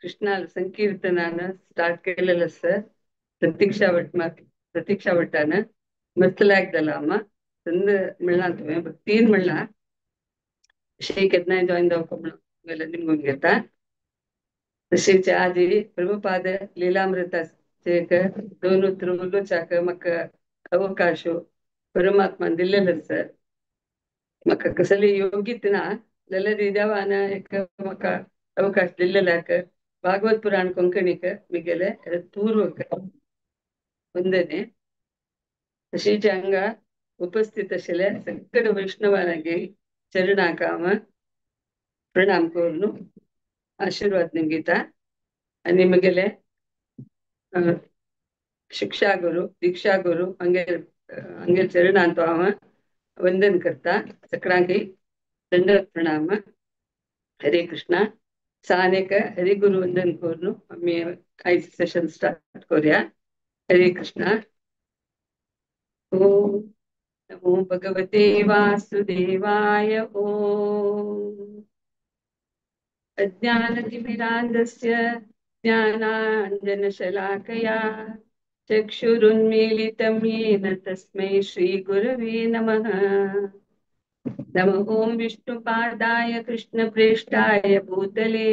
Krishna संकीर्तनानं start केलेलं आसा. प्रतीक्षा भट, प्रतीक्षा भट्टान मस्त लायक जाला आमा चंद म्हणलां तुवें, भक्तीन म्हणलां. अशें केन्नाय जॉयन जावपा म्हणून निमगून घेता. तशेंच आजी प्रभुपाद लीलामृताचे दोन उतरां उलोवच्याक म्हाका अवकाश परमात्मान दिल्लेलो आसा. म्हाका कसली योग्यता ना जाल्यार देवान एक म्हाका अवकाश दिल्लेल्याक भागवत पुराण कोंकणीक मिगेले पूर्वक वंदने. तशेंच हांगा उपस्थित आशिल्ले सगळे वैष्णवांगे चरणाक हांव प्रणाम करून आशीर्वाद घेता. आनी म्हगेले शिक्षा गुरू, दीक्षा गुरू हांगेर हांगेर चरणांत हांव वंदन करता. सगळ्यांकय दंडवत प्रणाम. हरे कृष्णा. सानेक हरि गुरु वंदन करून आमी आयज सेशन स्टार्ट करूया. हरे कृष्णा. ओम नमो भगवते वासुदेवाय. ओम अज्ञानतिमिरान्धस्य ज्ञानाञ्जनशलाकया चक्षुरुन्मीलितं येन तस्मै श्रीगुरवे नमः. नमो ॐ विष्णुपादाय कृष्णप्रेष्ठाय भूतले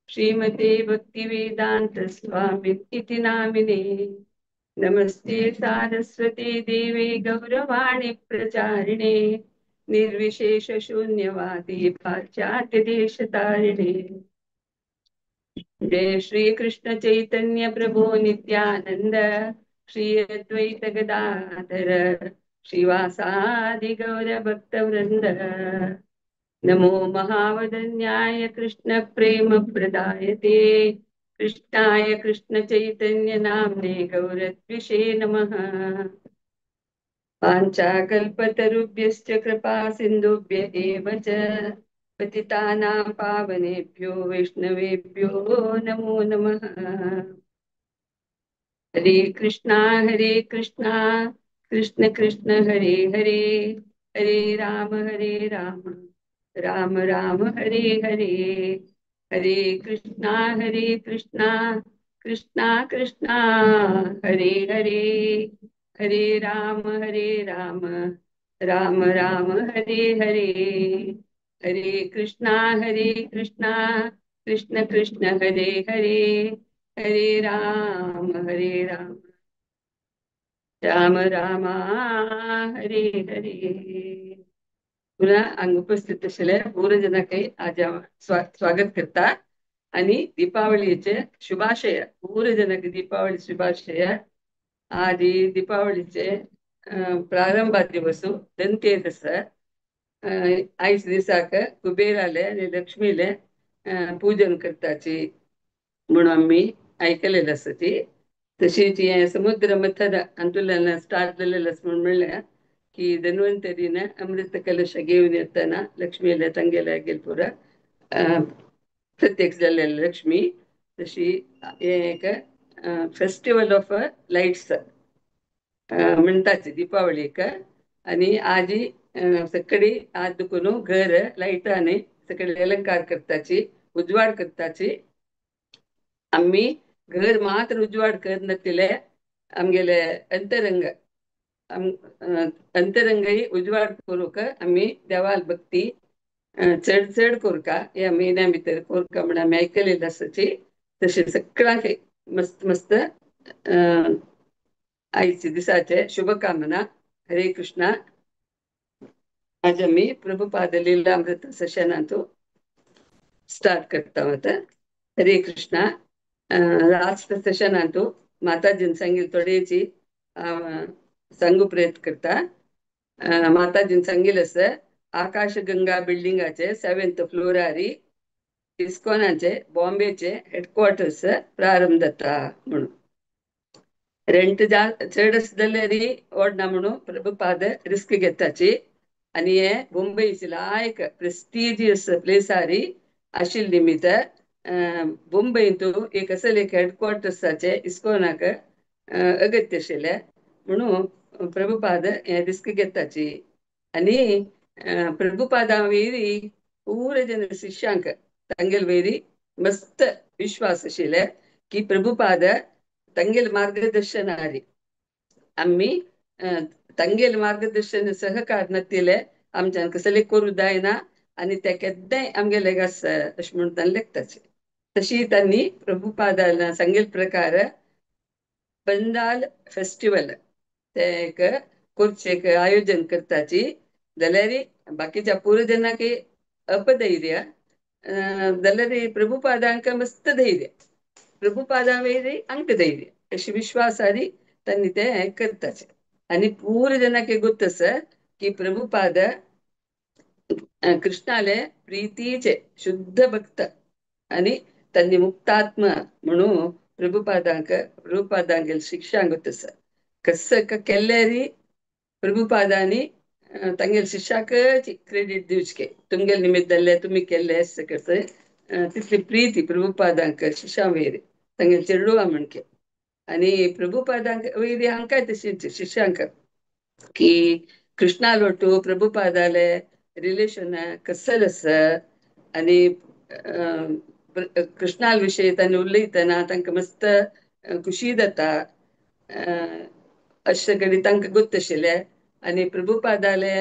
श्रीमते भक्तिवेदान्तस्वामिन् इति नामिने. नमस्ते सारस्वती देवे गौरवाणी प्रचारिणे निर्विशेष शून्यवादी पाश्चात्य देशतारिणे. जय श्री कृष्ण चैतन्य प्रभु नित्यानंद श्री अद्वैत गदाधर श्रीवासादि गौर भक्त वृंद. नमो महावदन्याय कृष्ण प्रेम प्रदायते कृष्णाय कृष्ण चैतन्य नामने गौरद्विषे नमः. वाञ्छाकल्पतरुभ्यश्च कृपा सिन्धुभ्य एव च पतितानां पावनेभ्यो वैष्णवेभ्यो नमो नमः. हरे कृष्णा कृष्ण कृष्ण हरे हरे, हरे राम राम राम हरे हरे. हरे कृष्णा कृष्णा कृष्णा हरे हरे, हरे राम राम राम हरे हरे. हरे कृष्णा कृष्ण कृष्ण हरे हरे, हरे राम राम राम हरे हरे. पुन्हा हांगा उपस्थित आशिल्ले पूर्ण जनांकय आज हांव स्वागत करता आनी दीपावलीचे शुभाशय. पूर्ण जनांक दीपावली शुभाशय. आज दीपावलीचे प्रारंभा दिवस धनतेरस. आयज दिसाक कुबेराले आनी लक्ष्मीले पूजन करताची म्हणून आमी आयकलेलें आसा. ती तशीच हें समुद्र मंथन हातूंतल्यान स्टार्ट जालेलें आसा म्हूण म्हणलें की धन्वंतरीन अमृत कलश घेवन येतना लक्ष्मीले तांगेल्या गेलपुरा प्रत्यक्ष जाल्लें लक्ष्मी. तशी हें एक फेस्टिवल ऑफ लायट्स म्हणटाची दीपावलीक. आनी आजी सगळी आज दुखून घर लायटांनी सगळे अलंकार करताची, उजवाड करताची. आमी घर मात्र उजवाड करनातिले आमगेले अंतरंग अंतरंगय उजवाड करूंक आमी देवाल भक्ती चड चड कोरका ह्या म्हयन्या भितर कोरका म्हण आमी आयकलेलें आसाची. तशें सगळ्यांक मस्त मस्त आयचे दिसाचे शुभकामना. हरे कृष्णा. आज आमी प्रभुपाद लीलामृत सेशनांतू स्टार्ट करता आतां. हरे कृष्णा. लास्ट सेशनांतू माताजीन सांगिल्लें थोडेची सांगू प्रयत्न करता. माताजीन सांगिल्लें आसा आकाशगंगा बिल्डिंगाचे 7th फ्लोरारी इस्कॉनाचे बॉम्बेचे हेडक्वॉर्टर्स प्रारंभ जाता म्हणून. रेंट चड आसा जाल्यार ओडना म्हणून प्रभुपाद रिस्क घेताची. आनी हे मुंबयची लायक प्रेस्टिजियस प्लेसारी आशिल्ले निमित्त मुंबयंतू एक असले एक हेडक्वॉर्टर्साचे इस्कॉनाक अगत्य आशिल्लें म्हणून प्रभुपाद हे रिस्क घेताची. आनी प्रभुपादा वयरी पूरा जन शिष्यांक तांगेले वयरी मस्त विश्वास आशिल्ले की प्रभुपाद तांगेले मार्गदर्शनारी आमी तांगेले मार्गदर्शन सहकार नातिले आमच्यान कसले करूं जायना आनी ते केन्नाय आमगेले आसा अशें म्हणून तांणी लेखताचे. तशी तांणी प्रभुपादान सांगिल्ले प्रकार पंडाल फेस्टिवल ते एक करचें एक आयोजन करताची जाल्यार बाकीच्या पुरजनाक अपधैर्य जाल्यार प्रभुपादांक मस्त धैर्य, प्रभुपादां वयर आमकां धैर्य अशी विश्वासारी तांणी ते करताचे. आनी पूर जनाक गोत आसा की प्रभुपाद कृष्णाले प्रीतीचे शुद्ध भक्त आनी तांणी मुक्तात्मा म्हणून प्रभुपादांक प्रभुपादांगेल शिक्षा गोत आसा. कस केल्यारी प्रभुपादांनी तांगेल शिष्याकच क्रेडीट दिवचें, तुमगेले निमित्त जाल्ले तुमी केल्ले अशें कसं तितली प्रीती प्रभुपादांक शिष्यां वयर तांगेल चेडवा म्हणके. आनी प्रभुपादांक वयर हांकांय तशीच शिष्यांक की कृष्णा लोटू प्रभुपादाले रिलेशन कसल आसा आनी कृष्णा विशय तांणी उलयतना तांकां मस्त खुशी जाता अशें कडेन तांकां गोत आशिल्लें. आनी प्रभुपादाले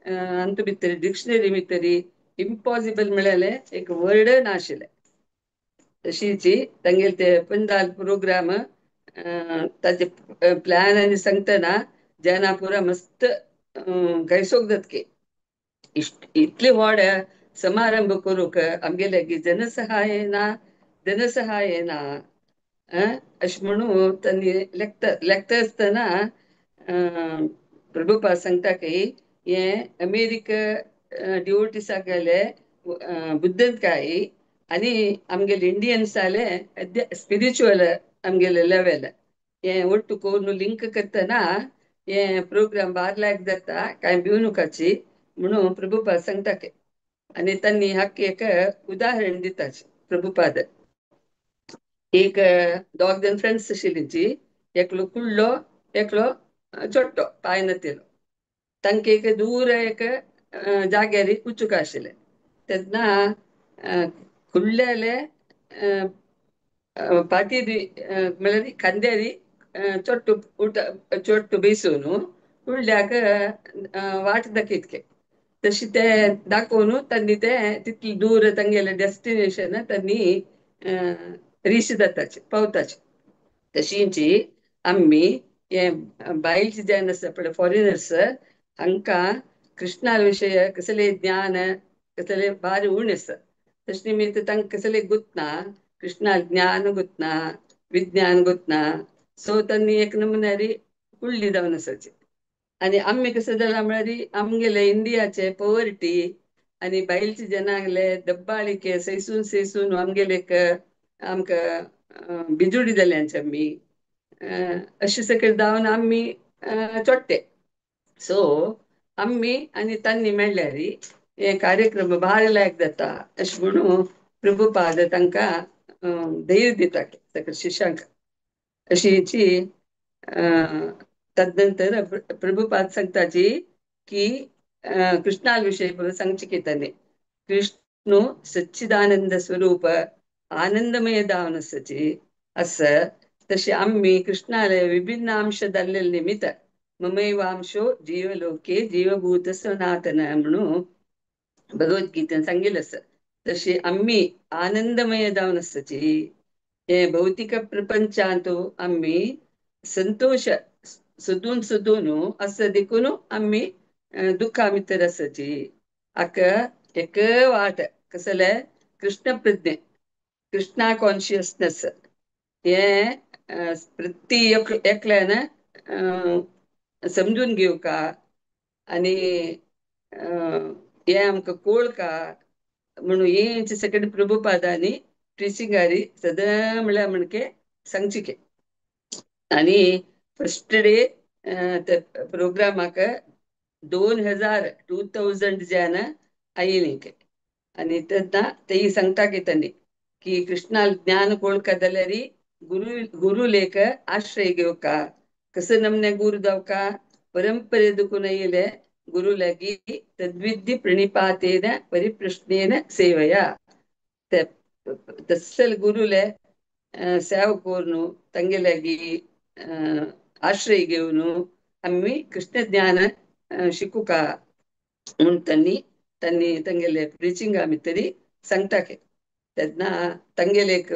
अंतू भितर डिक्शनरी भितर इम्पॉसिबल म्हळ्यार एक वर्ड नाशिल्लें. तशीच तांगेले ते पंडाल प्रोग्राम ताचे प्लॅन आनी सांगतना जना पुरा मस्त गैसोक जातके इतले व्हड समारंभ करूंक आमगेले जनसहाय ना धनसहाय ना अशें म्हणून तांणी लेखता लेखता आसतना प्रभुपाद सांगता की हें अमेरिका डिवोटिसाक गेले बुद्धंतकाय आनी आमगेले इंडियन्साले स्पिरिच्युअल आमगेले लेवल हें ಒಟ್ಟು करून लिंक करतना हें प्रोग्राम बार लायक जाता कांय भिवनुकाची म्हणून प्रभुपाद सांगता. आनी तांणी हाका एक उदाहरण दिताच प्रभुपाद. एक दोग जाण फ्रेंड्स आशिल्ली, एकलो कुडलो एकलो चोट्टो पांय नातिलो. तांकां एक दूर एक जाग्यार वचूंक आशिल्लें. तेन्ना कुडल्याले पातीर म्हळ्यार खांद्यार चोट्टो चोट्टो बेसून कुडल्याक वाट दाखयतके तशें ते दाखोवन तांणी ते तितले दूर तांगेलें डेस्टिनेशन तांणी रीच जाताचे पावताचे. तशींची आमी हे बायलचे जेन्ना आसा पळय फॉरेनर्स हांकां कृष्णा विशय कसलें ज्ञान कसलें भारी उणें आसा. तशें निमित्त तांकां कसलें गुतना कृष्णा ज्ञान गुतना विज्ञान गुतना सो तांणी एक नमुन्यारी कुडली जावन आसाची. आनी आमी कसं जालां म्हळ्यार आमगेले इंडियाचे पॉवर्टी आनी बायलचे जनांगले दब्बाळिके सैसून सैसून आमगेले आमकां बिजुडी जाल्यांचे आमी अशें सगळें जावन आमी चोडटे. सो आमी आनी तांणी मेळ्ळ्यार हे कार्यक्रम भारी लायक जाता अशें म्हणून प्रभुपाद तांकां धैर्य दिता सगळ्या शिष्यांक. अशी तदनंतर प्रभुपाद सांगताची की कृष्णा विशय सांगचे की तांणी कृष्णू सच्चिदानंद स्वरूप आनंदमय जावन आसाची आसा. तशें आमी कृष्णाले विभिन्न अंश जाल्ले निमित्त ममैवांशो जीवलोके जीवभूत सनातन म्हणून भगवद्गीतेन सांगिल्लें आसा. तशें आमी आनंदमय जावन आसाची. हे भौतिक प्रपंचांत आमी संतोष सोदून सोदून आसा देखून आमी दुख्खा भितर आसाची. हाका एक वाट कसले कृष्ण प्रज्ञे कृष्णा कॉन्शियसनेस हें प्रति एकल्यान समजून घेवका आनी हें आमकां कोळका म्हणून हें सगळे प्रभुपादांनी टिचिंगारी सदां म्हळ्यार म्हणके सांगचे. आनी फर्स्ट डे त्या प्रोग्रामाक 2000 2000 जन आयली. आनी तेन्ना तेय सांगता की तांणी की कृष्णा ज्ञान कोळका जाल्यार गुरु गुरुलेख आश्रय घेवका कसं नमने गुरु जावका परंपरे दुखून येयले गुरु लागी तद्विद्धी प्रणिपातेन परिप्रश्नेन सेवया. ते तसल गुरुले सेवा करून तांगे लागीं आश्रय घेवन आमी कृष्ण ज्ञान शिकूका म्हूण तांणी तांणी तांगेले प्रिचिंगा भितरी सांगता तेन्ना तांगेले एक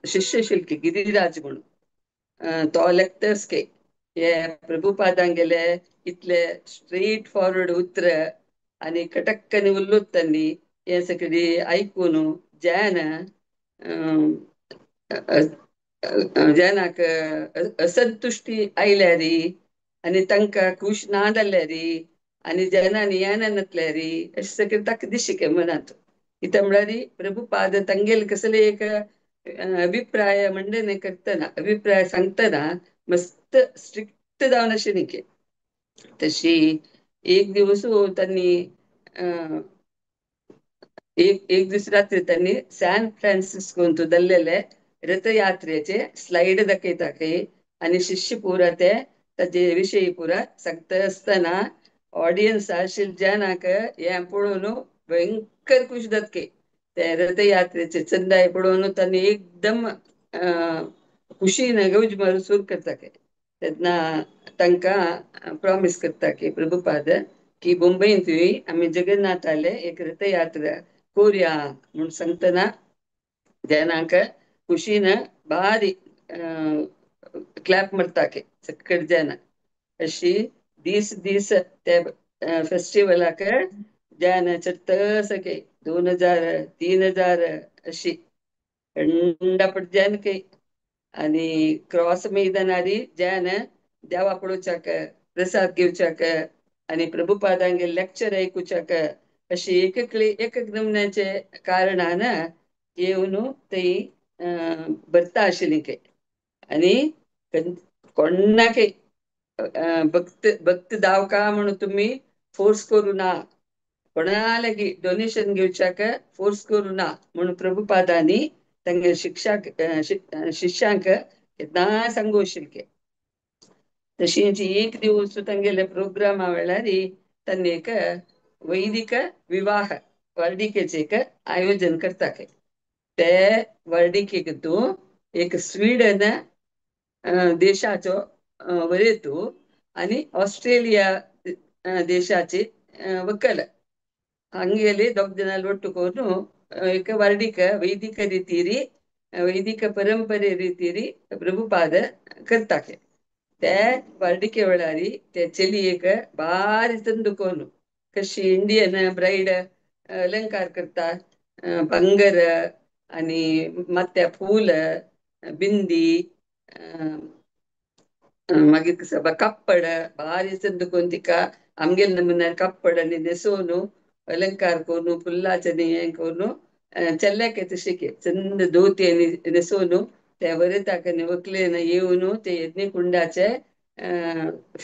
शिष्य शिल्की गिरिराज म्हणून तो लेक्टर्स के हे प्रभुपादांगेले इतले स्ट्रेट फॉरवर्ड उतर आनी कटक्कनी उल्लोत तांणी हे सगळी आयकून जॅन जनाक असंतुश्टी आयल्यारी आनी तांकां खूश ना जाल्यारी आनी जनानी यानतल्यारी अशें सगळें ताका दिशिके मनांत. कितें म्हळ्यार प्रभुपाद तांगेले कसले एक अभिप्राय मंडने करतना अभिप्राय सांगतना मस्त स्ट्रिक्ट जावन अशें न्ही तशी एक दिवस तांणी एक एक दीस रात्री तांणी सॅन फ्रान्सिस्कोंत दल्लेले रथयात्रेचे स्लायड दाखयता खंय आनी शिष्य पुरा ते ताजे विशयी पुरा सांगता आसतना ऑडियन्स आशिल्ले जनाक हें पळोवन भयंकर खूश जातके. ते रथयात्रेचे चंदाय पळोवन तांणी एकदम खुशीन गौज मारून सूर करता तेन्ना तांकां प्रॉमीस करता की प्रभुपाद की मुंबयंतूय आमी जगन्नाथाले एक रथयात्रा करुया म्हूण सांगतना जनांक खुशीन बारी क्लॅप मारता सकट जन. अशी दीस दीस ते फेस्टिवलाक जन चडत सके 2000 3000 अशी थंडापट जन के आनी क्रॉस मैदानारी जन देवा पळोवच्याक प्रसाद घेवच्याक आनी प्रभुपादांगे लेक्चर आयकुच्याक अशी एक एक नमुन्याचे कारणान येवन थंय भरता आशिल्ली खंय. आनी कोणाकय भक्त भक्त दावका म्हणून तुमी फोर्स करूं ना, कोणा लागीं डोनेशन घेवच्याक फोर्स करूं ना म्हणून प्रभुपादांनी तांगे शिक्षाक शिष्यांक केन्ना सांगू आशिल्लें. तशींच एक दिवस तांगेले प्रोग्रामा वेळार तांणी एक वैदिक विवाह वर्डिकेचें एक आयोजन करता खंय. ते वर्डिकेक तूं एक स्विडन देशाचो वरेतू आनी ऑस्ट्रेलिया देशाची वकल हांगेले दोग जाणां ಒಟ್ಟು करून एक वर्डिक वैदिक रितीरी वैदिक परंपरे रितीरी प्रभुपाद करता. ते वर्डिके वेळार ते चलयेक बारी चंद करून कशी इंडियन ब्रायड अलंकार करता, भांगर आनी माथ्या फूल बिंदी मागीर कापड बारी चंद करून तिका आमगेले नमुन्यार कापड आनी न्हेसोवन अलंकार करून फुल्लाचें हें करून चल्याक तशें चंद धोती आनी न्हेसोवन ते वरेताक आनी व्हंकलेन येवन ते यज्ञकुंडाचे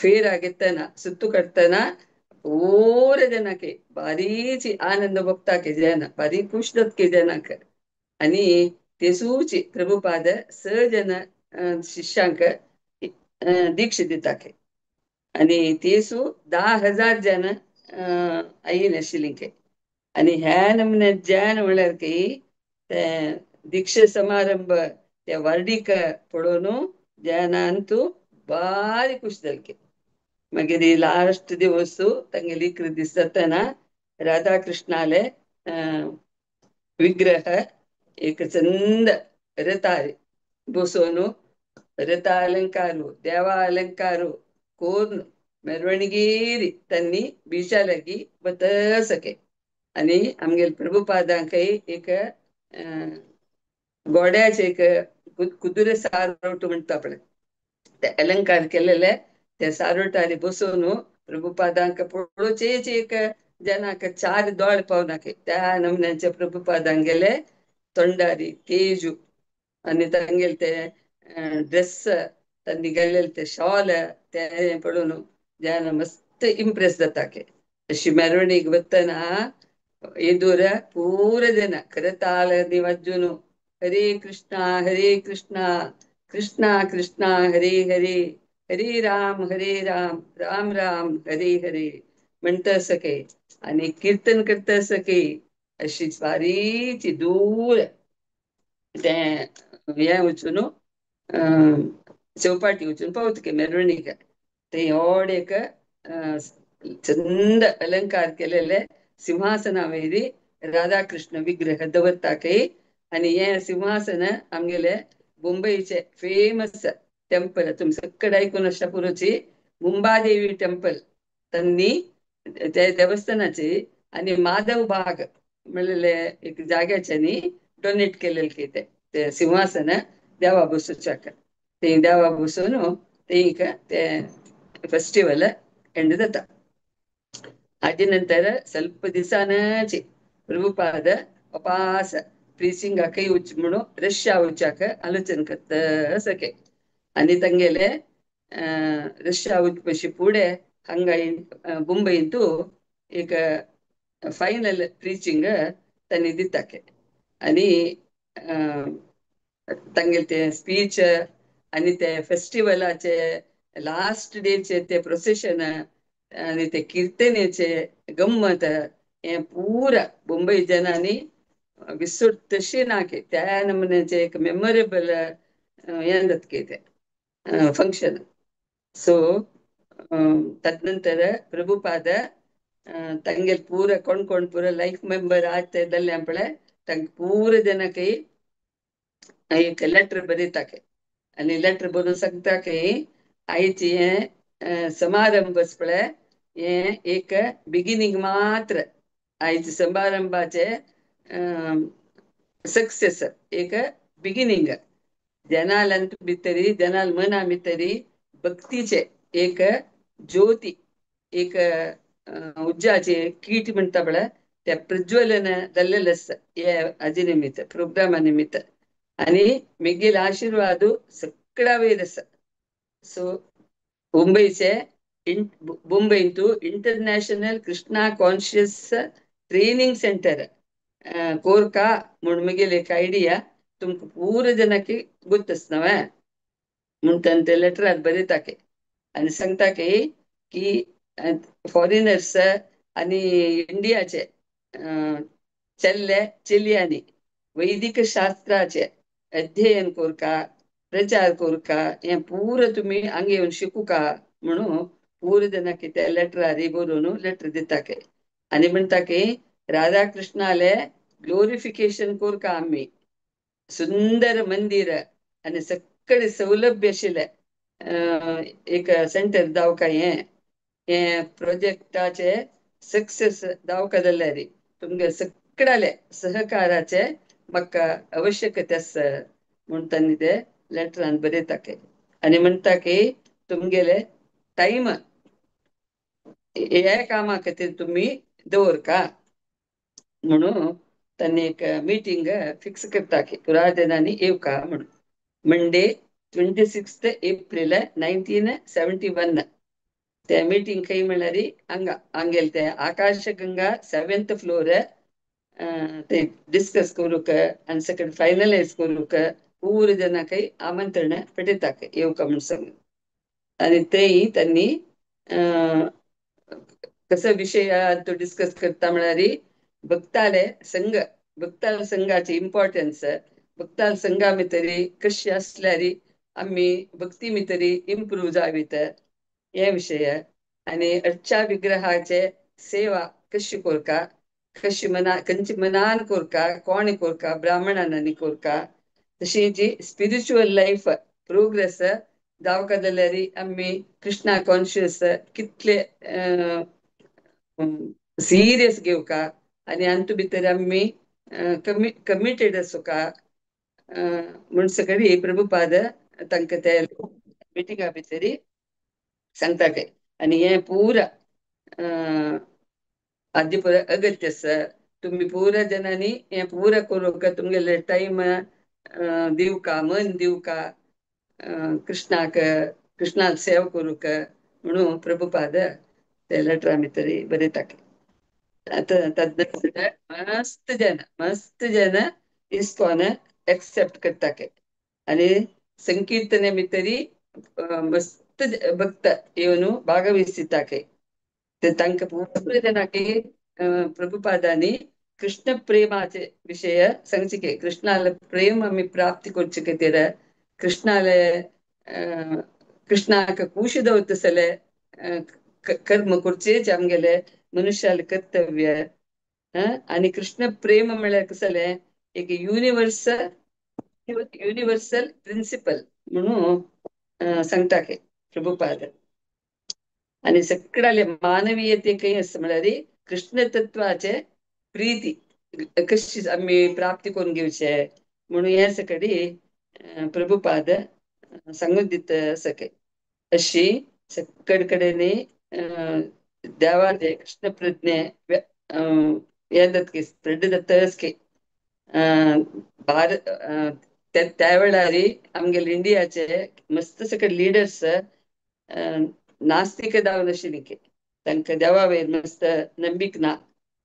फेरा घेतना सुत्तू काडटना पूरा जनाक बारीची आनंद भोगता के जन बारी खुश जाता के जनाक. आनी तेसूची प्रभुपाद स जन शिष्यांक दीक्षा दिता. आनी तेसू 10,000 जन आयिल्ले आशिल्ले. आनी ह्या नमुन्या जन म्हळ्यार की ते दीक्षा समारंभ ते वर्डीक पळोवन जनांतू बारी खुश जाले. मागीर लास्ट दिवस तांगेली इकरा दीस जातना राधाकृष्णाले विग्रह एक चंद रथार बसोवन रथा अलंकारू देवा अलंकारू करून मेरवणगेरी तांणी बीचा लागीं वतसके. आनी आमगेले प्रभुपादांकय एक गोड्याचे एक कुदुरे सारोट म्हणटा पळय ते अलंकार केलेले ते सारोटारी बसोवन प्रभुपादांक पळोवचेच एक जनाक चार दोळे पावनाके त्या नमुन्याचे प्रभुपादांगेले तोंडारी तेजू आनी तांगेले ते ड्रेस तांणी घाल्लेले ते शॉल ते पळोवन जन मस्त इम्प्रेस जाता. अशी मेरवणीक वतना एदूर पूरा जन करताळ वाजून हरे कृष्णा हरे कृष्णा कृष्णा कृष्णा हरे हरे हरे राम राम राम हरे हरे म्हणता सके आनी कीर्तन करता सके. अशी बारीची दूर तें हें वचून चौपाटी वचून पावतके मेरवणीक ते व्हड एक चंद अलंकार केलेले सिंहासना वयरी राधाकृष्ण विग्रह दवरता आनी हें सिंहासन आमगेले मुंबईचे फेमस टेम्पल तुमी सगळे आयकून आसता पुरोची मुंबादेवी टेम्पल त्यांनी त्या देवस्थानाची आनी माधव बाग म्हणलेले एक जाग्याच्यानी डोनेट केलेले की ते ते सिंहासन देवा बसूच्याक ते देवा बसून ते ते फेस्टिवल एंड जाता. हाजे नंतर ಸ್ವಲ್ಪ दिसानच प्रभुपाद अपास प्रिचिंगाकय वच म्हणून रशिया वच्याक आलोचन करता सके आनी तांगेले रशिया वचपाशी फुडें हांगा मुंबयंतू एक फायनल प्रिचिंग तांणी दिताके आनी तांगेले ते स्पीच आनी ते फेस्टिवलाचे लास्ट डेचे ते प्रोसेशन आनी ते किर्तनेचे गम्मत हें पुरा मुंबई जनांनी विसर तशी ना की त्या नमुन्याचे एक मेमोरेबल हें जाता ते फंक्शन. सो तदनंतर प्रभुपाद तांगेले पूरा कोण कोण पूरा लायफ मेंबर आसता जाल्ले पळय तांकां पूरा जनाकय एक लेटर बरयताके आनी लेटर बरोवन सांगता की आयची हें समारंभ पळय हें एक बिगिनींग मात्र, आयज समारंभाचे सक्सेस एक बिगिनींग, जनालंत भितरी जनाल मना भितरी भक्तीचे एक ज्योती एक उज्जाचे कीट म्हणटा पळय त्या प्रज्वलन जाल्लेलें आसता हे हाजे निमित्त प्रोग्रामा निमित्त आनी मेगेले आशिर्वाद सगळ्या वयर आसा. सो मुंबईचे मुंबईंतू international Krishna conscious training centre कोरका म्हूण म्हगेली एक आयडिया तुमकां पूरा जनाकी गोत्त आसना म्हूण ताणें ते लेटरार बरयता की आनी सांगता की की फॉरेनर्स आनी इंडियाचे चेल्ले चेलयांनी वैदिक शास्त्राचे अध्ययन कोरका प्रचार कोरका हें पूरा तुमी हांगा येवन शिकूका म्हणून पूरा जनाकी त्या लेटरार बरोवन लेटर दिता की आनी म्हणटा की राधाकृष्णाले ग्लोरिफिकेशन कोरका आमी सुंदर मंदिर आनी सगळे सौलभ्य आशिल्लें एक सेंटर जावका हें हें प्रोजेक्टाचे सक्सेस जावका जाल्यार तुमगे सगळ्याले सहकाराचे म्हाका आवश्यकता आसा म्हूण तांणी ते लेटरान बरयता की आनी म्हणटा की तुमगेले टायम ह्या कामा खातीर तुमी दवरका म्हणून तांणी एक मिटींग फिक्स करता की पुरा जनांनी येवका म्हणून मंडे 26 एप्रिल 1971 ते मिटींग खंय म्हणल्यार हांगा हांगेले ते आकाशगंगा 7th floor ते डिस्कस करूंक आनी सगळें फायनलायज करूंक पूरा जनांकय आमंत्रण पडयता येवका म्हूण सांगून आनी तेय तांणी कसो विशय तो डिस्कस करता म्हळ्यार भक्ताले संघ भक्ताल संघाचे इम्पॉर्टन्स भक्ताल संघा भितरी कशी आसल्यार आमी भक्ती भितरी इम्प्रूव जावीत हे विशय आनी अर्चा विग्रहाचे सेवा कशी कोरका कशी मना खंयची मनान कोरका कोण कोरका ब्राह्मणांनी कोरका तशी जी स्पिरिच्युअल लायफ प्रोग्रेस जावका जाल्यार आमी कृष्णा कॉन्शियस कितले सिरियस घेवका आनी हातूंत भितर आमी कमिटेड आसूका म्हूण सगळी प्रभुपाद तांकां ते मिटिंगा भितरी सांगता काय आनी हें पुरा आदी पुरा अगत्य आसा तुमी पुरा जनांनी हें पुरा करूंक तुमगेले टायम दिवका मन दिवका कृष्णाक कृष्णाक सेवा करूंक म्हणून प्रभुपाद ते लेटरा भितरी बरयता. आतां तदनंतर मस्त जन इस्कॉन एक्सेप्ट करता आनी संकीर्तने भितरी मस्त भक्त येवन भागवहिसता. ते तांकां पूरा जनांक प्रभुपादांनी कृष्ण प्रेमाचे विशय सांगचे. कृष्णाले प्रेम आमी प्राप्ती करचे खातीर कृष्णाले कृष्णाक खुशी दवरतसले कर्म करचेच आमगेले मनुष्याले कर्तव्य. आनी कृष्ण प्रेम म्हळ्यार कसलें एक युनिवर्सल युनिवर्सल प्रिन्सिपल म्हणून सांगता की प्रभुपाद. आनी सगळ्याले मानवीयते खंय आसा म्हळ्यार कृष्ण तत्वाचे प्रीती कशी आमी प्राप्ती करून घेवचे म्हणून हे सगळी प्रभुपाद सांगून दिता सगळे. अशी सगळे कडेन देवाचे कृष्ण प्रज्ञे हें जातकी स्प्रेड जातच की भारत त्या वेळार आमगेले इंडियाचे मस्त सगळे लिडर्स नास्तिक जावन आशिल्ले की तांकां देवा वयर मस्त नंबिक ना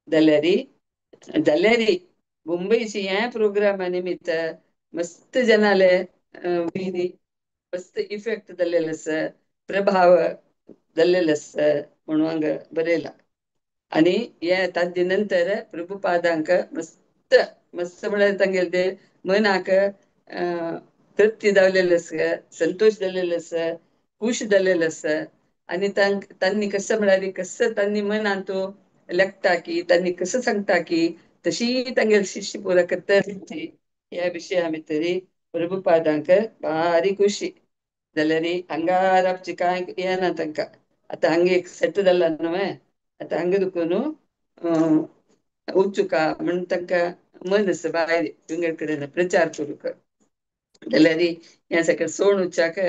जाल्यार जाल्यार मुंबयची ह्या प्रोग्रामा निमित्त मस्त जनाले वयरी मस्त इफेक्ट जाल्लेलो आसा, प्रभाव जाल्लेलो आसा म्हणून हांगा बरयलां. आनी हे ताजे नंतर प्रभुपादांक मस्त मस्त म्हळ्यार तांगेले ते मनाक तृप्ती जावलेली आसा, संतोश जाल्लेलो आसा, खुश जाल्लेलो आसा. आनी तांणी कसं म्हळ्यार कसं तांणी मनांत लेखता की तांणी कसं सांगता की तशी तांगेले शिष्य पुरा करता ह्या विशया भितरी प्रभुपादांक भारी खुशी जाल्यार हांगा रावची कांय येना तांकां. आतां हांगा एक सेट जाला न्हय, आतां हांगा दुखून वचुका म्हण तांकां मन आसा भायर विंगड कडेन प्रचार करूंक. जाल्यार हें सगळें सोड वच्चाक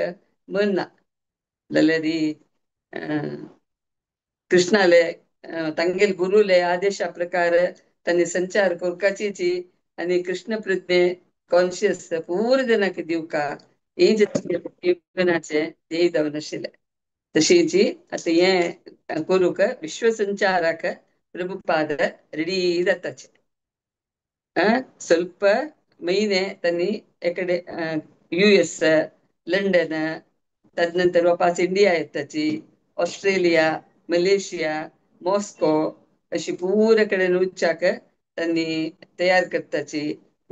मन ना. जाल्यार कृष्णाले तांगेले गुरुले आदेशा प्रकार तांणी संचार करपाची आनी कृष्ण प्रज्ञे कॉन्शियस पूर्ण जनाक दिवका हे जीवनाचें ध्येय जावन आशिल्लें. तशीच आतां हें करूंक विश्वसंचाराक प्रभुपाद रेडी जाताचे. ಸ್ವಲ್ಪ महिने तांणी एकडे US, लंडन, तदनंतर वापस इंडिया येताची, ऑस्ट्रेलिया, मलेशिया, मॉस्को अशी पुरा कडेन वच्चाक तांणी तयार करताची.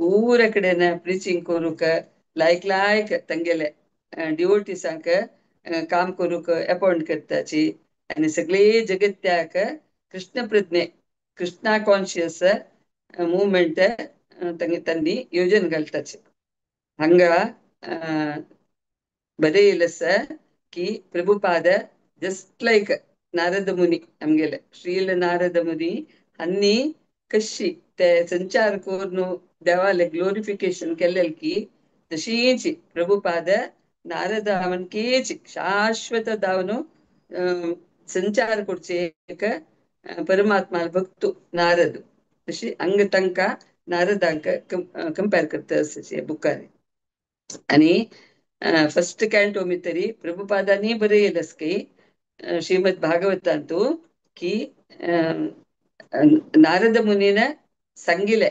पुरा कडेन प्रिचींग करूंक लायक लायक तांगेले डिवोटीसांक काम करूंक अपॉयंट करताची. आनी सगळे जगत्याक कृष्ण प्रज्ञे कृष्णा कॉन्शियस मुवमेंट तांणी योजन घालताचे. हांगा बरयलें आसा की प्रभुपाद जस्ट लायक नारद मुनी आमगेले श्रील नारद मुनी हांणी कशी ते संचार करून देवाले ग्लोरिफिकेशन केल्लें की तशीच प्रभुपाद नारद म्हणकेच शाश्वत जावन संचार करचे एक परमात्मा भक्तू नारद तशी हांगा तांकां नारदांक कंपेर करता आसा बुकान. आनी फस्ट कॅन्टो भितरी प्रभुपादांनी बरयलें आसा की श्रीमद भागवतांतू की नारद मुनीन सांगिल्लें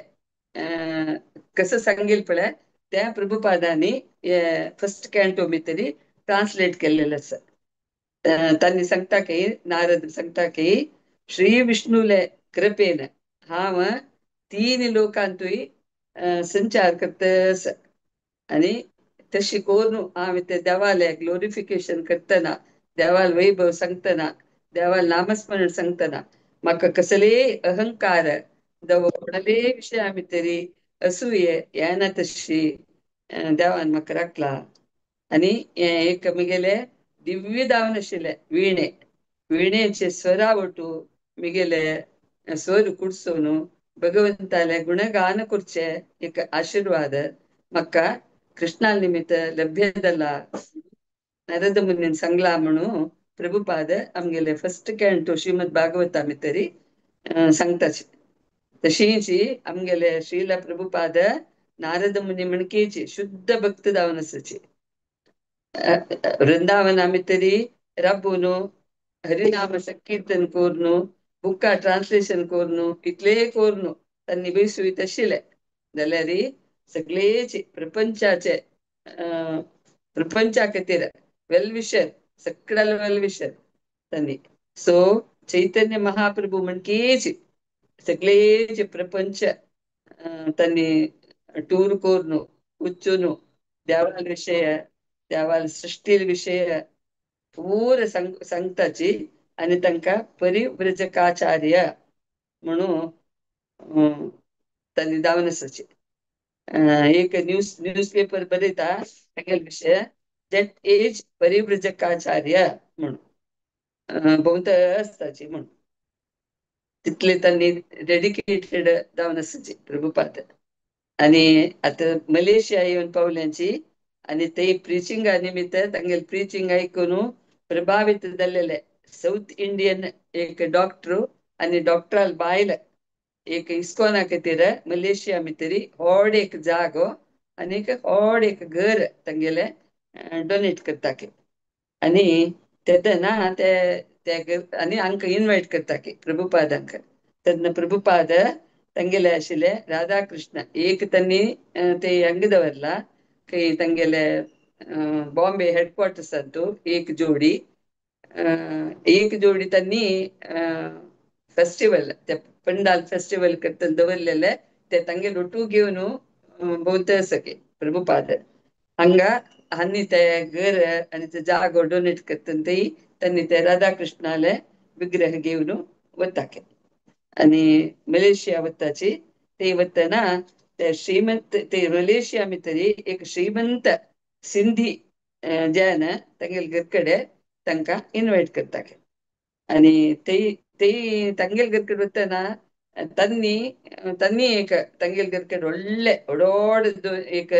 कसं सांगील पळय त्या प्रभुपादांनी फस्ट कॅन्टो भितरी ट्रान्सलेट केल्लें आसा. तांणी सांगता की नारद सांगता की श्री विष्णुले कृपेन हांव तीन लोकांतूय संचार करता आनी तशी करून हांव ते देवाले ग्लोरिफिकेशन करतना देवाल वैभव सांगतना देवाल नामस्मरण सांगतना म्हाका कसलेय अहंकार जावं कोणालेय विशया भितरी असूये येना तशी देवान म्हाका राखला. आनी हें एक म्हगेलें दिव्य जावन आशिल्लें विणे विणेचे स्वरावटू म्हगेले स्वर कुडसोवन भगवंताले गुणगान करचे एक आशिर्वाद म्हाका कृष्णा निमित्त लभ्य जाला नारद मुनीन सांगला म्हणून प्रभुपाद आमगेले फस्ट कॅन्टो श्रीमद भागवता भितरी सांगताचे. तशीच आमगेले श्रील प्रभुपाद नारद मुनी म्हणकेची शुद्ध भक्त जावन आसाची. वृंदावना भितरी राबून हरिनाम संकीर्तन करून बुका ट्रान्सलेशन करून इतलें करून तांणी बेसुवीत आशिल्लें. जाल्यार सगळेच प्रपंचाचे प्रपंचा खातीर वेल विशर सगळ्याला वेल विशर तांणी. सो चैतन्य महाप्रभू म्हणकेच सगळे प्रपंच तांणी टूर करून वचून देवाल विशय देवाल सृष्टी विशय पूर सांगताची आनी तांकां परिव्रजकाचार्य म्हणून तांणी दावन आसाची. एक न्यूज पेपर बरयता तागेले विशय that age परिव्रजकाचार्य म्हणून भोंवत आसताची म्हणून तितले तांणी डेडिकेटेड जावन आसाची प्रभुपाद. आनी आतां मलेशिया येवन पावल्यांची आनी ते प्रिचिंगा निमित्त तांगेले प्रिचिंग आयकून प्रभावीत जाल्लेले साऊथ इंडियन एक डॉक्टर आनी डॉक्टराल बायल एक इस्कॉना खातीर मलेशिया भितरी व्हड एक जागो आनी एक व्हड एक घर तांगेले डोनेट करता की आनी तेन्ना ते आनी हांकां इनवायट करता की प्रभुपादांक. तेन्ना प्रभुपाद तांगेले आशिल्ले राधाकृष्ण एक तांणी ते हांगा दवरला खंय तांगेले बॉम्बे हेडक्वॉर्टर्सांतू एक जोडी एक जोडी तांणी फेस्टिवल ते पंडाल फेस्टिवल करता दवरलेले ते तांगेले ಒಟ್ಟು घेवन भोंवत आसा प्रभुपाद. हांगा आनी ते घर आनी ते जागो डोनेट करता ते तांणी ते राधाकृष्णाले विग्रह घेवन वता आनी मलेशिया वताची ते वतना ते श्रीमंत ते मलेशिया भितरी एक श्रीमंत सिंधी जन तांगेले घर कडेन तांकां इनवायट करता आनी ते ते तांगेले घर कडेन वतना तांणी तांणी एक तांगेले घर कडेन व्हडले व्हड एक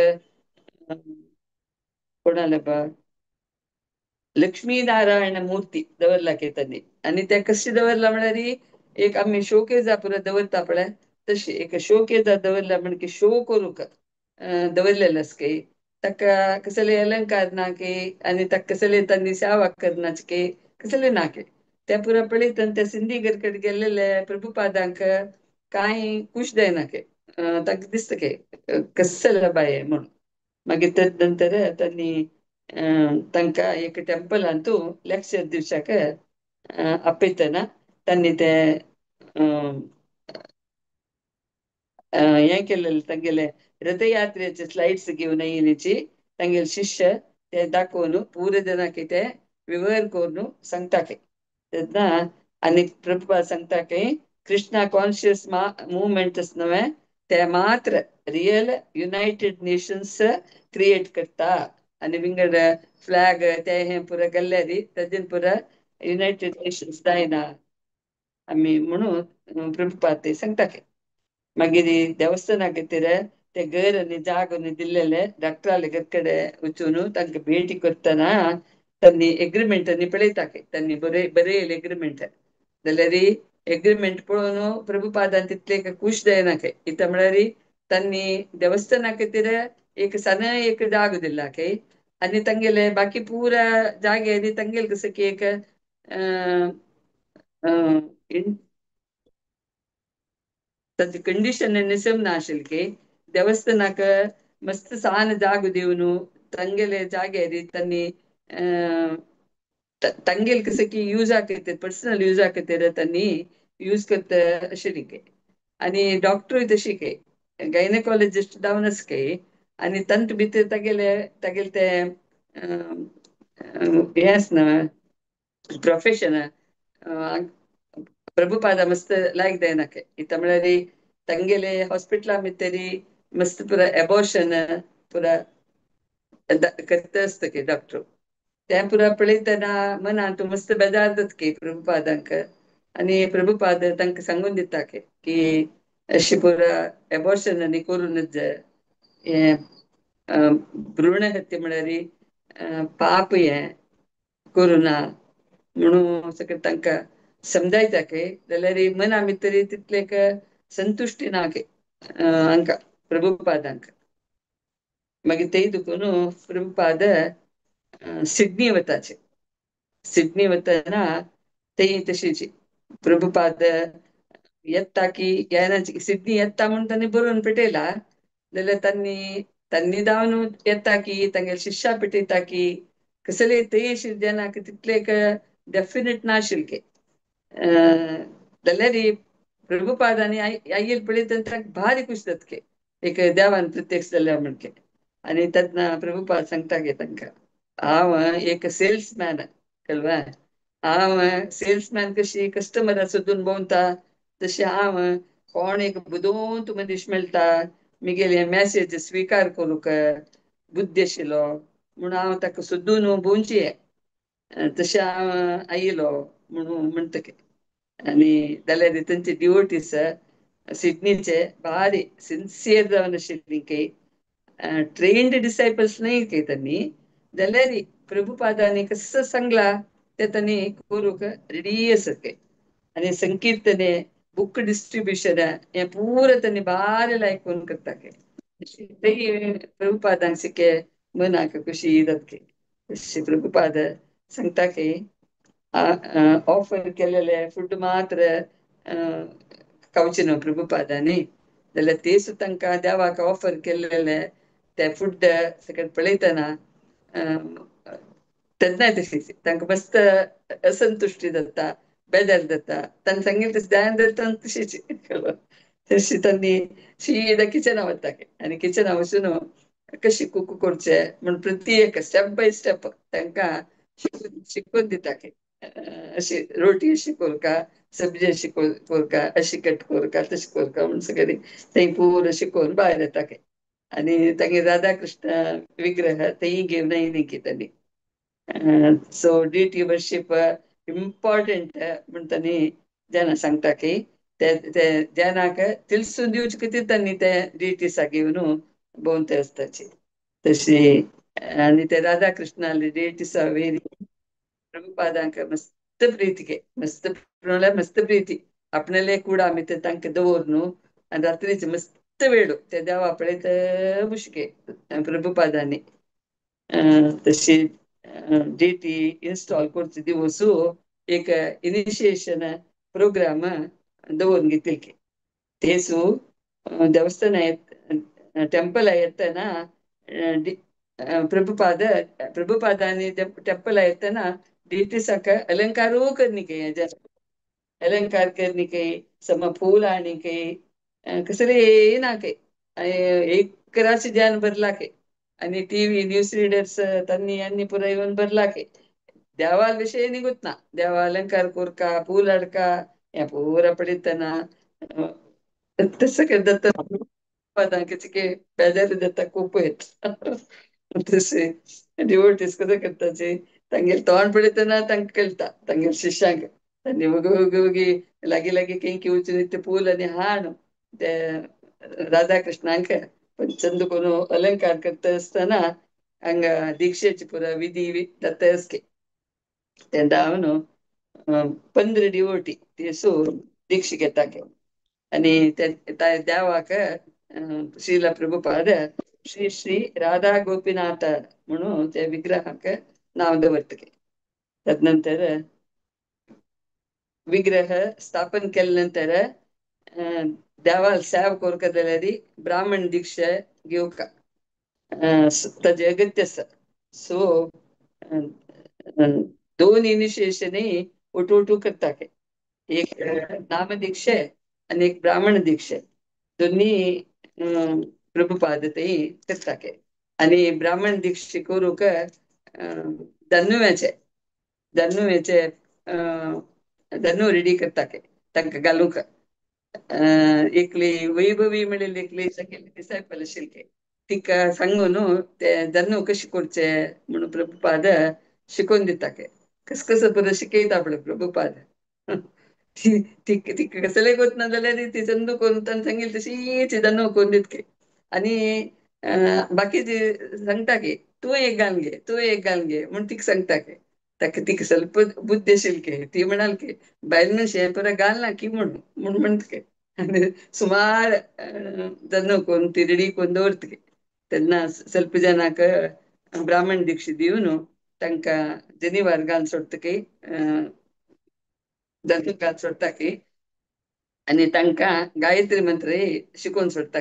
कोणाले लक्ष्मीनारायण मूर्ती दवरला की तांणी आनी ते कशी दवरला म्हळ्यार एक आमी शोकेजा पुरो दवरता पळय तशी एक शोकेजा दवरला म्हण की शो करूंक दवरलेले आसा की ताका कसले अलंकार ना की आनी ताका कसले तांणी सेवा करनाच की कसले ना की ते पुरो पळयत त्या सिंधी घर कडेन गेल्लेले प्रभुपादांक कांय खूश जायना की तांकां दिसता की कसले बाये म्हणून. मागीर तद नंतर तांणी तांकां एक टेंपलांतू लेक्चर दिवच्याक आपयतना तांणी ते हें केलेलें तांगेले रथयात्रेचे स्लायड्स घेवन येयलीची तांगेले शिष्य ते दाखोवन पुरो जनाक ते विवर करून सांगता की तेन्ना आनी प्रभुपाद सांगता की कृष्णा कॉन्शियस मुवमेंट न्हय ते मात्र रियल युनायटेड नेशन्स क्रिएट करता आनी विंगड फ्लॅग ते हें पुरो घाल्यारी ताजेन पुरो युनायटेड नेशन्स जायना आमी म्हणून प्रभुपाद ते सांगता की. मागीर देवस्थाना खातीर ते घर आनी जागो दिल्लेले डॉक्टराले घर कडेन वचून तांकां भेटी करतना तांणी एग्रीमेंट आनी पळयता की तांणी बरे बरयले एग्रीमेंट जाल्यार एग्रीमेंट पळोवन प्रभुपादान तितले खूश जायना काय इता म्हळ्यार तांणी देवस्थाना खातीर एक सण एक जागो दिला काय आनी तांगेले बाकी पुरा जाग्यार तांगेले कसं की एक ताची कंडिशन निसम ना आशिल्ली की देवस्थानाक मस्त सान जागो दिवन तांगेले जाग्यार तांणी तांगेले कसं की यूज खातीर पर्सनल यूज खातीर तांणी यूज करता आशिल्ली की. आनी डॉक्टरूय तशी काय गायनेकॉलॉजिस्ट जावन आसा काय आनी तांचे भितर तागेले तागेले ते हें आसना प्रोफेशन प्रभुपादा मस्त लायक जायना काय इता म्हळ्यार तांगेले हॉस्पिटला भितरी मस्त पुरा एबॉर्शन पुरा करता आसता की डॉक्टर तें पुरा पळयतना मनांत मस्त बेजार जाता की प्रभुपादांक आनी प्रभुपाद तांकां सांगून दिता की की अशें पुरा एबॉर्शन आनी करूनच जाय हें भ्रूण हत्या म्हळ्यार पाप हें करुना म्हणून सगळें तांकां समजायता की जाल्यार मना भितर तितलें एक संतुश्टी ना की हांकां प्रभुपादांक. मागीर तेय देखून प्रभुपाद सिडनी वताचे. सिडनी वतना तेय तशीच प्रभुपाद येता की येना सिडनी येता म्हूण तांणी बरोवन पेटयला जाल्यार तांणी तांणी जावन येता की तांगेले शिष्या पेटयता की कसले तेय जेन्ना तितले एक डेफिनेट नाशिल्ले जाल्यार प्रभुपादांनी आईल पळयत तांकां भारी खुश जातके एक देवान प्रत्यक्ष जाल्या म्हणके. आनी तेन्ना प्रभुपाद सांगता गे तांकां, हांव एक सेल्समॅन कळ्ळें, हांव सेल्समॅन कशी कस्टमरा सोदून भोंवता तशें हांव कोण एक बुदवंत मनीस मेळटा मिगेले मॅसेज स्विकार करूंक बुद्धी आशिल्लो म्हूण हांव ताका सोदून भोंवची, तशें हांव आयलो म्हणून म्हणटके. आनी जाल्यार तांचे डिवोटीस सिडनीचे भारी सिन्सियर जावन आशिल्ली की ट्रेन्ड डिसायपल्स न्हय की तांणी, जाल्यार प्रभुपादांनी कसं सांगला ते तांणी करूंक रेडी आसत. आनी संकीर्तने बुक डिस्ट्रिब्युशन हें पुरो तांणी बारी लायक करून करता. ते प्रभुपादांक शिके मनाक खुशी जातके. तशें प्रभुपाद सांगता की ऑफर केलेले फूड मात्र खावचे न्हू प्रभुपादांनी, जाल्यार ते सुद्दां तांकां देवाक ऑफर केलेले ते फूड सगळें पळयतना तेन्नाय तशी तांकां मस्त असंतुश्टी जाता, बेजार जाता. तांणी सांगिल्लें तशें जायना जाल्यार तांकां तशीच तशी तांणी सीदा किचना वता आनी किचना वचून कशी कुक करचें म्हूण प्रति एक स्टेप बाय स्टेप तांकां शिकून दिता. अशी रोटी अशी कोरका, सब्जी अशी कोरका, अशी कट कोरका, तशी कोरका म्हूण सगळें थंय पुरो शिकोवन भायर येता. आनी तांगेर राधाकृष्ण विग्रह तेय घेवन येयली की तांणी. सो डिटी वर्शीप इम्पॉर्टंट म्हूण तांणी जेन्ना सांगता की ते जेनाक तिलसून दिवचे खातीर तांणी ते डिटीसा घेवन भोंवते आसताची तशी. आनी ते राधाकृष्णाले डिटीसा वेरी प्रभुपादांक मस्त प्रीती, मस्त म्हणल्यार मस्त प्रीती. आपणाले कूड आमी ते तांकां दवर न्हू आनी रात्रीचे मस्त वेळ ते देवा पळयत मुशके प्रभुपादांनी. तशी डिटी इन्स्टॉल करचे दिवसू एक इनिशिएशन प्रोग्राम दवरून घेतली. तेसू देवस्थान टेंपल येतना प्रभुपाद प्रभुपादांनी टेंपल येतना डिटीसाक अलंकारू करनिके, अलंकार करनिके, सम फूल आणिके, कसले नाके एक राशी ध्यान भरलाके. आनी टीव्ही न्यूज रीडर्स तन्नी अन्नी पुरा येवन भरलाके. देवाल विशय निगुत ना, देवा अलंकार कोरका फूल हाडका हें पुरा पळयतना तशें जाता चिके बेजार जाता, खूप येता. तशें डिवोटीस कसो करताची तांगेले तोंड पळयतना तांकां कळटा तांगेले शिष्यांक. तांणी वगी वगी वगी लागीं लागीं खंय वचून ते फूल आनी हाण ते राधाकृष्णांक पण चंद करून अलंकार करता आसतना हांगा दीक्षेची पुरा विधी जाता आसके. तेन्ना हांव 15 डिवोटी तेसू दीक्षा घेता. आनी ते देवाक श्रील प्रभुपाद श्री श्री राधा गोपीनाथ म्हणून ते विग्रहाक नांव दवरतले. तदनंतर विग्रह स्थापन केले नंतर देवाल सेवा कोरका जाल्यार ब्राह्मण दीक्षा घेवका ताजें अगत्य आसा. सो दोन इनिशिएशनूय ओटू करता, एक नामदीक्षे आनी एक ब्राह्मण दीक्षे, दोन्ही प्रभुपाद थंय करता. आनी ब्राह्मण दीक्षा करूंक धनुव्याचे धनुव्याचे धनु रेडी करता तांकां घालूंक. एकली वैभवी म्हणलेली एकली सगळे डिसायपल आशिल्ली तिका सांगून ते धनु कशें करचें म्हणून प्रभुपाद शिकोवन दिता. कस कसं पुरो शिकयता पळय प्रभुपाद. ती तिका कसलें कोत ना जाल्यार ती चंदू करून ताणें सांगिल्लें तशीच धनु करून दितके. आनी बाकीची सांगता की तूं एक घालून घे, तूं एक घालून घे म्हूण तिका सांगता की ताका तिका स्वल्प बुद्धी आशिल्ली की ती म्हणाल की बायल मनशें पुरो घालना की म्हूण म्हूण म्हणटा. आनी सुमार धनु करून ती रेडी करून दवरता. तेन्ना स्वल्प जनाक ब्राह्मण दीक्षा दिवन तांकां जनिवार घालून सोडटा की धनु घालून सोडटा की आनी तांकां गायत्री मंत्र शिकोवन सोडटा.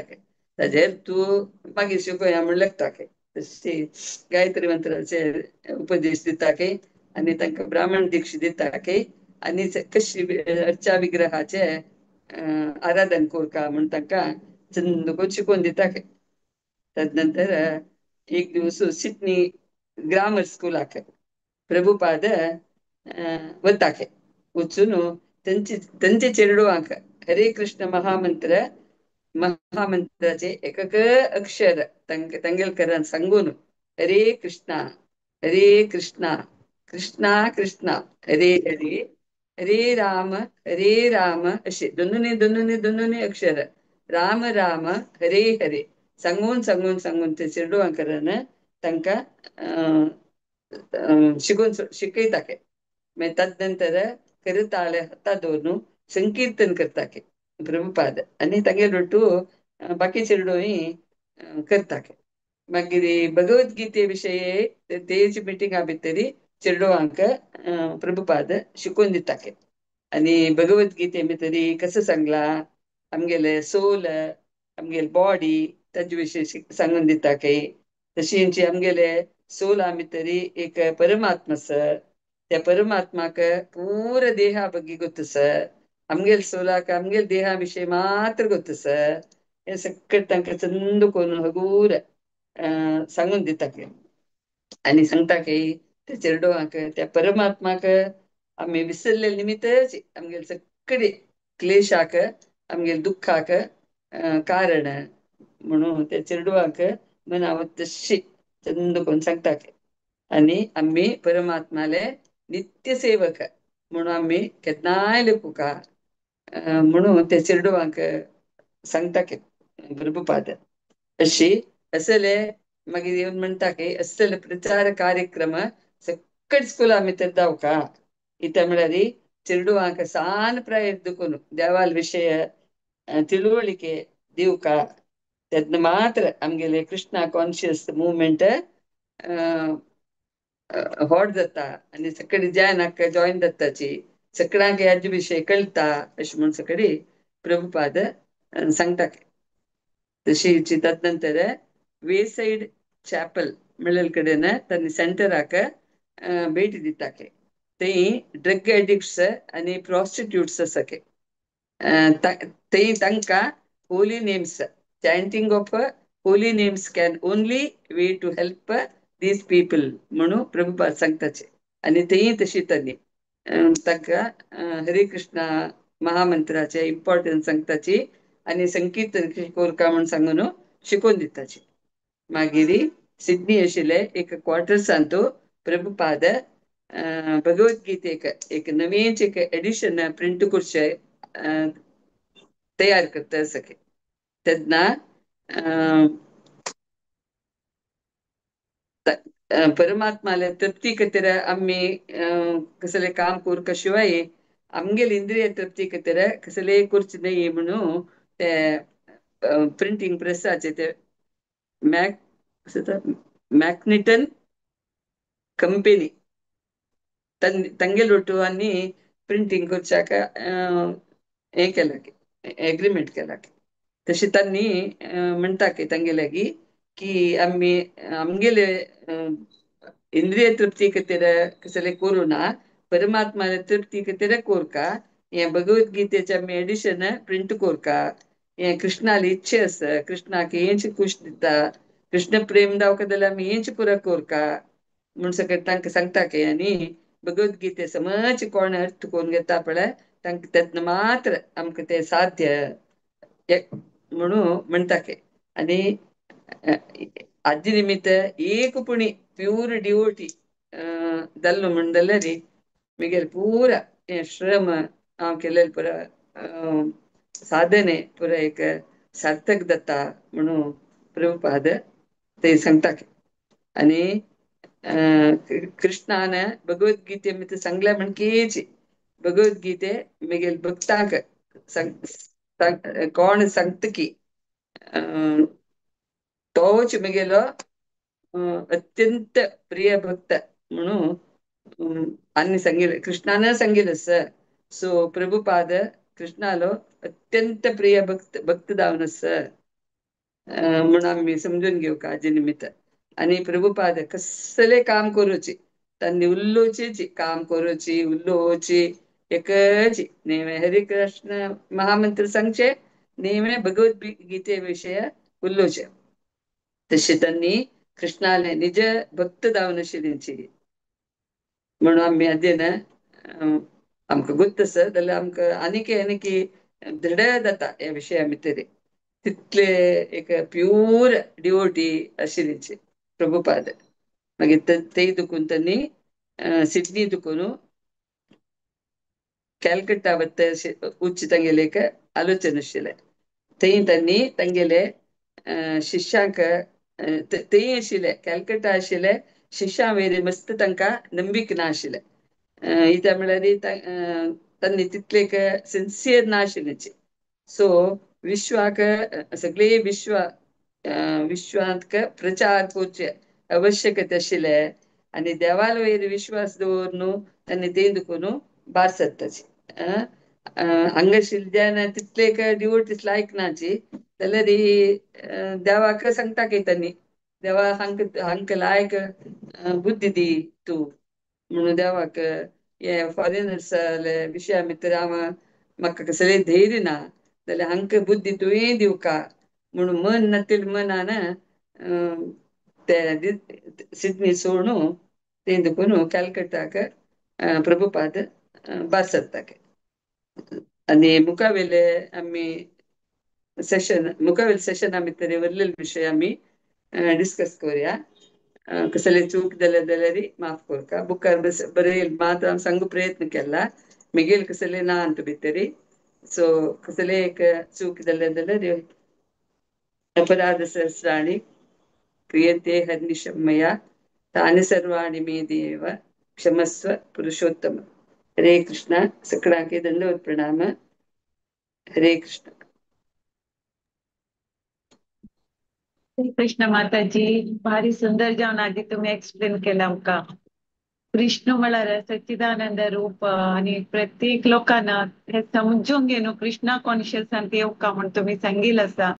ताजेर तूं मागीर शिकोया म्हूण लागता. तशी गायत्री मंत्राचे उपदेश दिता आनी तांकां ब्राह्मण दीक्षा दिता. आनी कशी अर्चा विग्रहाचे आराधन कोरका म्हूण तांकां चंद करून शिकोवन दिता. तदनंतर एक दिवस सिडनी ग्रामर स्कूलाक प्रभुपाद वताके वचून तेंचे तेंचे चेडवांक हरे कृष्ण महामंत्र महामंत्राचे एकक अक्षर तांगेल सांगून हरे कृष्णा हरे कृष्णा कृष्णा कृष्णा हरे हरे हरे राम हरे राम अशे दोनुनी दोनुनी दोनुनी अक्षर राम राम हरे हरे सांगून सांगून सांगून ते चेडवांकरान तांकां शिकोवन शिकयता. मागीर तदनंतर करताळे हाता दवरून संकीर्तन करता प्रभुपाद आनी तांगेलो टू बाकी चेडूंय करता. मागीर भगवद्गीते विशये तेज मिटिंगा भितरी चेडवांक प्रभुपाद शिकोवन दिता. आनी भगवद्गीते भितरी कसं सांगलां आमगेले सोल आमगेले बॉडी ताजे विशीं सांगून दिता. तशींच आमगेले सोला भितरी एक परमात्मा आसा, त्या परमात्माक पूरा देहा ಬಗ್ಗೆ ಗೊತ್ತು ಸರ್, आमगेल सोलाक आमगेल देहा विशय मात्र ಗೊತ್ತು सर. हे सगळें तांकां चंद करून हगूर सांगून दिता. आनी सांगता की त्या चेडवांक त्या परमात्माक आमी विसरले निमित्तच आमगेले सगळे क्लेशाक आमगेले दुख्खाक कारण म्हणून त्या चेडवांक मनावत तशी चंद करून सांगता. आनी आमी परमात्माले नित्य सेवक म्हणून आमी केन्नाय लेखुका म्हणून त्या चेडवांक सांगता प्रभुपाद. अशी असले मागीर येवन म्हणटा की असले प्रचार कार्यक्रम सगळे स्कुलां भितर जावका. इत्या म्हळ्यार चेडवांक सान प्रायेर दुखून देवाल विशय तिಳುवಳಿಕೆ दिवका, तेन्ना मात्र आमगेले कृष्णा कॉन्शियस मुवमेंट व्हड जाता आनी सगळी जॉयनाक जॉयन जाताची सगळ्यांक ह्याचे विशय कळटा अशें म्हूण सगळी प्रभुपाद सांगता. तशी तदनंतर वे सायड चॅपल म्हणलेले कडेन तांणी सेंटराक भेट दिता. थंय ड्रग एडिक्ट्स आनी प्रॉस्टिट्यूट्स आसा. थंय तांकां holy names chanting of holy names can only way to help these people म्हणून प्रभुपाद सांगताचे. आनी थंय तशी तांणी तांकां हरे कृष्णा महामंत्राचे इम्पॉर्टन्स सांगताची आनी संकीर्तन कशें कोरका म्हूण सांगून शिकोवन दिताची. मागीर सिडनी आशिल्ले एक क्वॉर्टर्सांत प्रभुपाद भगवद्गीतेक एक नवीच एक एडिशन प्रिंट करचें तयार करता सके. तेन्ना परमात्माले तृप्ती खातीर आमी कसलें काम करूंक शिवाय आमगेले इंद्रिय तृप्ती खातीर कसलें करचें न्हय म्हणून ते प्रिंटींग प्रेसाचे ते मॅकनिटन कंपनी तांगेलो आनी प्रिंटींग करच्याक हें केलां, एग्रीमेंट केलां. तशें तांणी म्हणटा की तांगे लागीं की आमी आमगेले इंद्रिय तृप्ती खातीर कसलें करूं ना, परमात्माले तृप्ती खातीर कोरका. हें भगवद्गीतेचें आमी एडिशन प्रिंट कोरका. हें कृष्णाली इच्छे आसा, कृष्णाक हेंच खुश दिता, कृष्ण प्रेम दावका जाल्यार आमी हेंच पुरो कोरका म्हूण सगळें तांकां सांगता की. आनी भगवद्गीते समज कोण अर्थ करून घेता पळय तांकां तेन्ना मात्र आमकां तें साध्य म्हणून म्हणटा की. आनी आजी निमित्त एक पुणी प्यूर डिवोटी जाल्लो म्हण जाल्यार मिगेल पूरा हें श्रम हांव केलेलें पुरा साधने पुरा एक सार्थक जाता म्हणून प्रभुपाद ते सांगता. आनी कृष्णान भगवद्गीते भितर सांगल्या म्हणकीच भगवद्गीते मिगेल भक्तांक कोण सांगता की तोच मिगेलो अत्यंत प्रिय भक्त म्हणून आनी सांगिल्लें, कृष्णान सांगिल्लें सर. सो प्रभुपाद कृष्णालो अत्यंत प्रिय भक्त भक्त जावन आसा म्हणून आमी समजून घेवंक हाजे निमित्त. आनी प्रभुपाद कसलें काम करूची तांणी उलोवचेच काम करूची उलोवची एकच नेमे हरे कृष्ण महामंत्र सांगचे, नेमे भगवत गीते विशय उलोवचे. तशें तांणी कृष्णाले निज भक्त जावन आशिल्ली म्हणून आमी अध्ययन आमकां गुत्त आसा जाल्यार आमकां आनीक आनीक दृढ जाता ह्या विशया भितर. तितले एक प्यूर डिवोटी आशिल्ली प्रभुपाद. मागीर ते दुखून तांणी सिडनी दुखून कॅलकट्टा वता उच्च तांगेले एक आलोचन आशिल्लें. थंय तांणी तांगेले शिष्यांक तेय आशिल्ले कॅलकट्टा आशिल्ले शिष्यां वयर मस्त तांकां नंबिक ना आशिल्लें. इत्या म्हळ्यार तांणी तितले एक सिन्सियर ना आशिल्लें. सो विश्वाक सगळे विश्व विश्वांत प्रचार करचे आवश्यकता आशिल्लें आनी देवाल वयर विश्वास दवरून तांणी ते दुखून भार सरताची. हांगा आशिल्ल्यान तितले एक डिवोटीस लायक नाची जाल्यार देवाक सांगता की तांणी देवा हांकां लायक बुद्धी दी तूं म्हणून देवाक हे फॉरेनर्स विशया भितर हांव म्हाका कसलें धैर्य ना जाल्यार हांकां बुद्धी तुवें दिवका म्हणून मन नातील मनान ते सिडनी सोडून ते देखून कॅलकट्टाक प्रभुपाद भार सरताक. आनी मुखावेले आमी सेशन मुखावेले सेशना भितर वरलेले विशय आमी डिस्कस करुया. कसले चूक जाल्यार जाल्यार माफ करका. बुकार बरयल मात्र हांव सांगू प्रयत्न केला, मिगेल कसले ना अंत भितरी. सो कसले एक चूक जाल्यार जाल्यार अपराध सहस्राणि क्रियन्ते हर्निशं मया तानि सर्वाणि मे देव क्षमस्व पुरुषोत्तम. हरे कृष्ण. सगळ्यांक दंडवत प्रणाम. हरे कृष्ण. कृष्ण माताजी, भारी सुंदर जावन आदी तुमी एक्सप्लेन केला आमकां. कृष्ण म्हळ्यार सच्चिदानंद रूप आनी प्रत्येक लोकांना हे समजून घेवन कृष्णा कॉन्शियसान येवका म्हण तुमी सांगिल आसा.